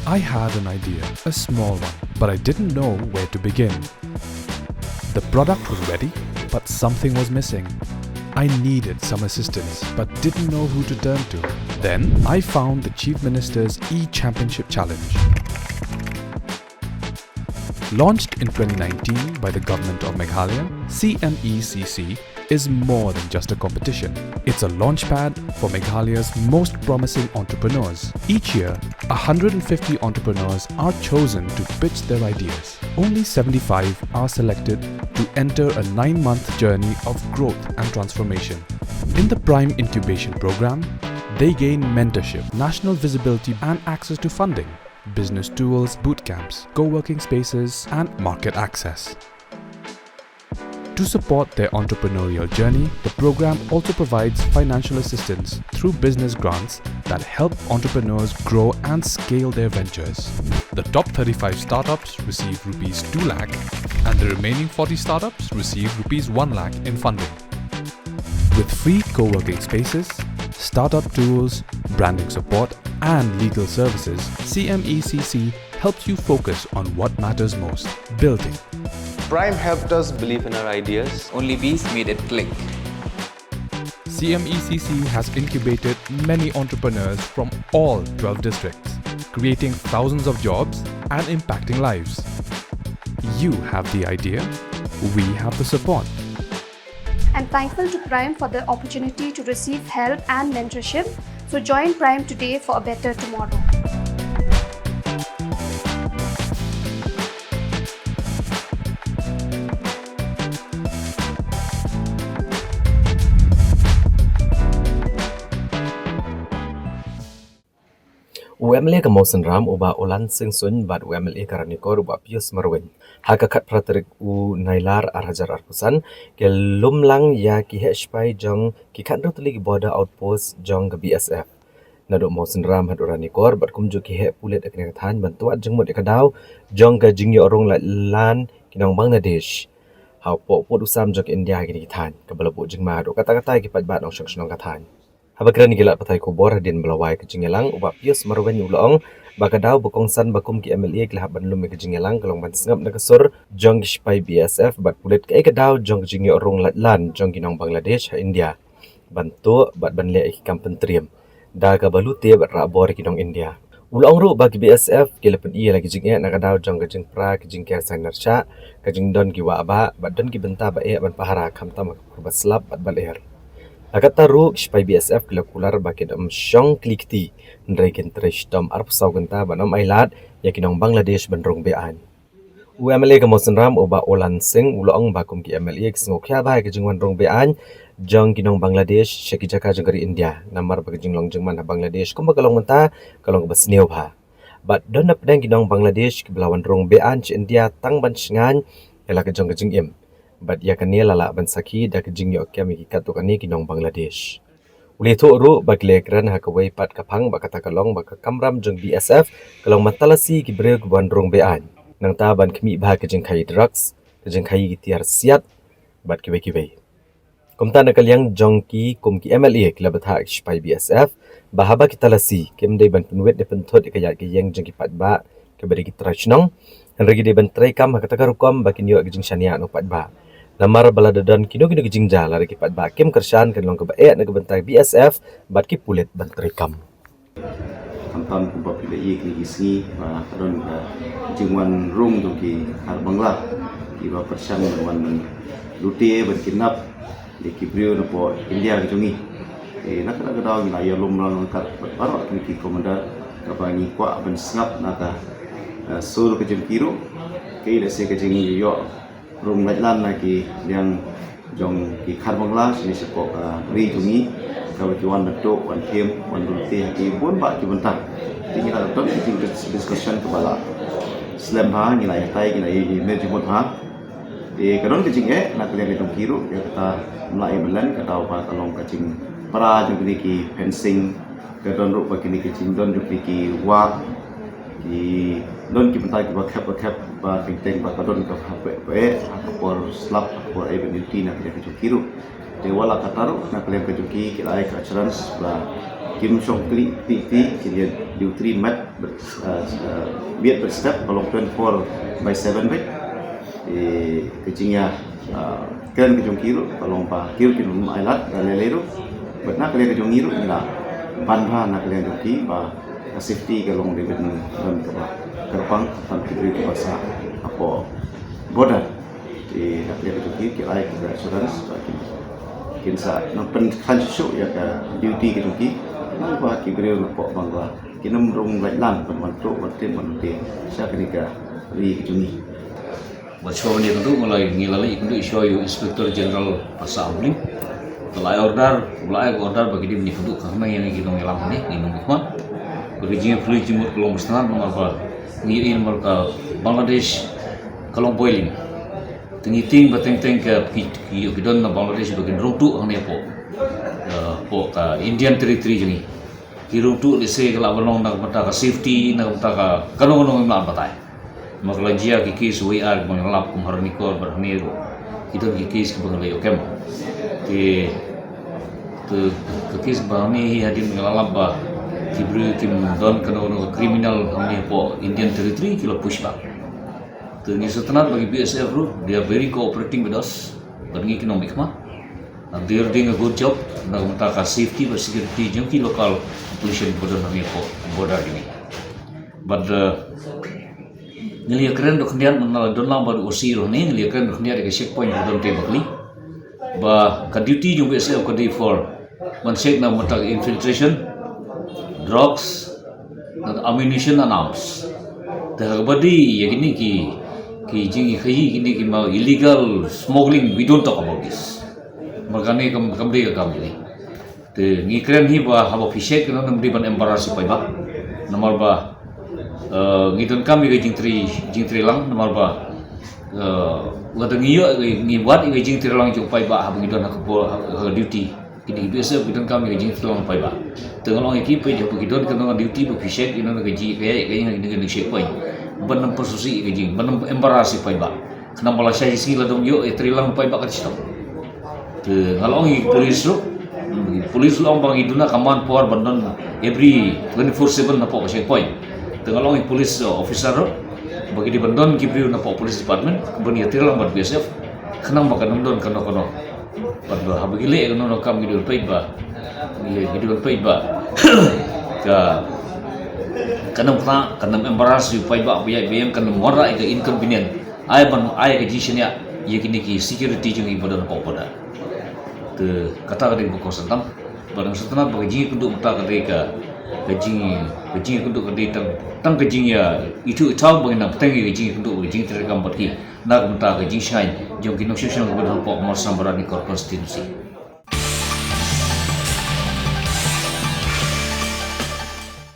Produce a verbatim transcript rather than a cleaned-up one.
I had an idea, a small one, but I didn't know where to begin. The product was ready, but something was missing. I needed some assistance, but didn't know who to turn to. Then I found the Chief Minister's e-Championship Challenge. Launched in twenty nineteen by the Government of Meghalaya, C M E C C is more than just a competition. It's a launchpad for Meghalaya's most promising entrepreneurs. Each year, one hundred fifty entrepreneurs are chosen to pitch their ideas. Only seventy-five are selected to enter a nine-month journey of growth and transformation. In the Prime Incubation Program, they gain mentorship, national visibility, and access to funding, business tools, boot camps, co-working spaces, and market access. To support their entrepreneurial journey, the program also provides financial assistance through business grants that help entrepreneurs grow and scale their ventures. The top thirty-five startups receive rupees two lakh, and the remaining forty startups receive rupees one lakh in funding. With free co-working spaces, startup tools, branding support, and legal services, C M E C C helps you focus on what matters most: building. Prime helped us believe in our ideas. Only Bees made it click. C M E C C has incubated many entrepreneurs from all twelve districts, creating thousands of jobs and impacting lives. You have the idea, we have the support. I'm thankful to Prime for the opportunity to receive help and mentorship. So join Prime today for a better tomorrow. U M L A ka Mawsynram u Bah Olan Singh Suin bad u M L A ka Ranikor u Bah Pius Marwein, ha ka khatphra tarik u Nailar arhajar arphew san, ki la lum lang ïa ki heh shipai jong ki khathynriew tylli ki border outpost jong ka B S F. Naduh Mawsynram haduh Ranikor bad kumjuh ki heh pulit ha kane ka thaiñ ban tuat jingmut ïa ka daw jong ka jingïoh rung laitlan ki nong Bangladesh hapoh pud u sam jong ka India ha kine ki thaiñ, kaba la buh jingma haduh katta katta ki paidbah nongshong shnong ka thaiñ. Haba kren ïa ki lad pathai khubor hadien ba la wai ka jingïalang, u Bah Pius Marwein u la ong ba ka daw ba kongsan ba kum ki M L A ki la hap ban lum ïa ka jingïalang ka long ban sngap na ka sur jong ki shipai B S F bad pulit kaei ka daw jong ka jingïoh rung laitlan jong ki nong Bangladesh ha India ban tuh bad ban leh ïa ki kam pyntriem da kaba lute bad rah bor ïa ki nong India. U la ong ruh ba ki B S F ki la pyni ïa la ki jingeh na ka daw jong ka jingpra ki jingker saiñ nyrshah, ka jingdon ki wah bah bad don ki bynta ba eh ban pahara khamtam ha ka por ba slap bad ba lyer. La katta ruh ki shipai B S F ki la kular ba kin ym shong kli kti, hynrei kin trei shitom arphew saw kynta ban ym ailad ïa ki nong Bangladesh ban rung be-aiñ. U M L A ka Mawsynram u Bah Olan Singh u la ong ba kum ki M L A ki sngewkhia bha ïa ka jingwan rung be-aiñ jong ki nong Bangladesh sha ki jaka jong ka ri India, namar ba ka jinglong jingman ha Bangladesh kumba ka long mynta ka long kaba sniew bha. Bad don na pdeng ki nong Bangladesh kiba la wan rung be-aiñ sha India tang ban shngaiñ ïa la ka jong ka jingim. Bad ïa kane la lah ban sakhi da ka jingïoh kem ïa ki katto katne ki nong Bangladesh. U la ïathuh ruh ba ki la kren ha kawei pat ka phang ba kata ka long ba ka kamram jong B S F ka long ban talasi ki briew kiba wan rung be-aiñ, nangta ban khmih bha ka jingkhaïi drugs, ka jingkhaïi ki tiar siat bad kiwei kiwei. Kumta na ka liang jong ki kum ki M L A ki la bthah ki shipai B S F ba haba ki talasi kim dei ban pynwit ne pynthut ïa ka ïaid ka ïeng jong ki paidbah kiba dei ki trai shnong, hynrei ki dei ban trei kam ha kata ka rukom ba kin ïoh ka jingshaniah na u paidbah. Namar ba lada don kino kino ki jingjia lada ki paidbah kim kyrshan kan long kaba eh na ka bynta B S F bad ki pulit ban trei kam. Khamtam kumba phi la ïohi kine ki sngi ba ka don ka jingwan rung jong ki Khar Bangla kiba pyrshang ban wan lute ban kidnap ïa ki briew napoh India ka jong ngi. Te na kata ka daw ngi la ïalum lang ryngkat bad baroh kine ki commander kaba ngi kwah ban sngap na ka, eh, sur ka jong ki ruh. Kaei lehse ka jingïoh rung laitlan na ki liang jong ki Khar Bangla shane shapoh ka ri jong ngi kaba ki wan ban tuh, wan thiem, wan lute ha ki bun bah ki bynta. Te ngi la don ki jing discussion kaba la slem bha, ngi la ïatai, ngi la ïa, ïa, ïa, jingmut bha. Te ka don ka jingeh na ka liang ka jong ki ruh ïa kata ym lah ïa ban len, ka daw ba ka long ka jingpra jong kine ki fencing, ka don ruh ba kine ki jingdon jong kine ki wah, ki don ki bynta kiba khep ba khep ba teng teng ba ka don ka hapdeng ba eh ha ka por slap, ha ka por ai ban duty na ka liang ka jong ki ruh. Te wat la katta ruh na ka liang ka jong ki ki la ai ka assurance ba Kim shong kli ti ti, ki lian diu tri mat, ber-, ah, ah, miet berstep, ka long twenty-four by seven bek. Eh, ka jingïa, ah, kren ka jong ki ruh, ka long ba ki ruh kin ym ailad, da lei lei ruh. Bad na ka liang ka jong ngi ruh, ngi la ban bha na ka liang jong ki, ba ka safety ka long dei ban don kaba kyrpang, tang ki briew kiba sah hapoh border. Te na ka liang ka jong ki, ki ai ka assurance, ba kin, kin sa nang pynkhlaiñ shuh ïa ka duty ka jong ki. Namar ba ki briew napoh Bangla kin ym rung lait lang ban wan tuh, wan tip, wan tieng sha kane ka ri ka jong ngi. Bad shuwa ban ïakynduh, ngi la, ngi la leit ïakynduh shuwa ïa u Inspector General Passah Uling. Te la ai order, u la ai order ba ki dei ban ïakynduh khnang ïa ngi ki nongïalam hangne, ngi nongmihkhmat. Bad ka jingïakynduh jingmut ka long ba sngewtynnat namar ba ngi ïohi namar ka Bangladesh ka long boiling. Te ngi tieng ba teng teng ka ki, ki, ki don na Bangladesh ba kin rung tuh hangne hapoh, eh, hapoh ka Indian Territory jong ngi. Ki rung tuh lehse ka lah ban long na ka bynta ka safety, na ka bynta ka kano kano ngim lah batai. Ma ka la jia ki case wei ar kiba ngi la lap kum ha Ranikor bad hangne ruh. Ki don ki case kiba ngi la ïoh kem. Te, te, ka case ba hangne hi hadien ngi la lap ba ki briew kim don kano kano ka criminal hangne hapoh Indian Territory, ki la push back. Te ngi sngewtynnat ba ki B S F ruh, they are very cooperating with us. Bad ngi ki nongmihkhmat. And they are doing a good job na ka bynta ka safety bad security jong ki local population ba don hangne hapoh border jong ngi. Bad, eh, ngi la ïakren ruh khyndiat, man la don lang bad u O C ruh hangne, ngi la ïakren ruh khyndiat ïa ka checkpoint ba don te ba kli. Ba ka duty jong B S F ka dei for ban check na ka bynta ka infiltration, drugs, na ammunition and arms. Te ha kaba dei ïa kine ki, ki jingkhaïi kine ki ma illegal smuggling, we don't talk about this. Namar kane kam, kam dei ka kam jong ngi. Te ngi kren hi ba haba phi check kane ym dei ban embarrass ïa u paidbah. Namar ba, eh, ngi donkam ïa ka jingtrei, jingtrei lang, namar ba, eh, lada ngi ïoh, ngi wad ïa ka jingtrei lang jong u paidbah haba ngi don ha ka por, ha ka duty. Kine ki B S F ki donkam ïa ka jingtrei lang u paidbah. Te nga la ong ïa ki, peit haba ki don kano ka duty ba phi check ïa kano ka jingïaid ka ïing ha kine ki checkpoint. Ban ym pyrsngewsih ïa ka jing, ban ym embarrass ïa u paidbah. Khnang ba lashai sngi lada ym ïoh ïatrei lang u paidbah ka shitom. Te nga la ong ïa ki police ruh, ki police ruh la ong ba ngi duna ka manpower ban don every twenty-four seven napoh ka checkpoint. Te nga la ong ïa ki police, uh, officer ruh ba ki dei ban don ki briew napoh police department ban ïatrei lang bad B S F. Khnang ba kan ym don kano kano. Bad ba haba ki leh kano kano kam ki dei ban peit ba, ki dei ban peit ba ka, kan ym khlaiñ, kan ym embarrass ïa u paidbah ba ïaid ba ïeng, kan ym wanrah ïa ka inconvenient. Ai ban ai ka jingshaniah ïa kine ki security jong ngi ba don hapoh border. Te kata ka dei ba kongsan tam. Bad nga sngewtynnat ba ka jingïakynduh mynta ka dei ka, ka jing, ka jingïakynduh ka dei tang, tang ka jingïa ithuh ithaw ba ngin nang bteng ïa ka jingïakynduh, ka jingtreikam bad ki. Na ka bynta ka jingshngaiñ jong ki nongshong shnong kiba don hapoh Mawsynram Bad Ranikor constituency.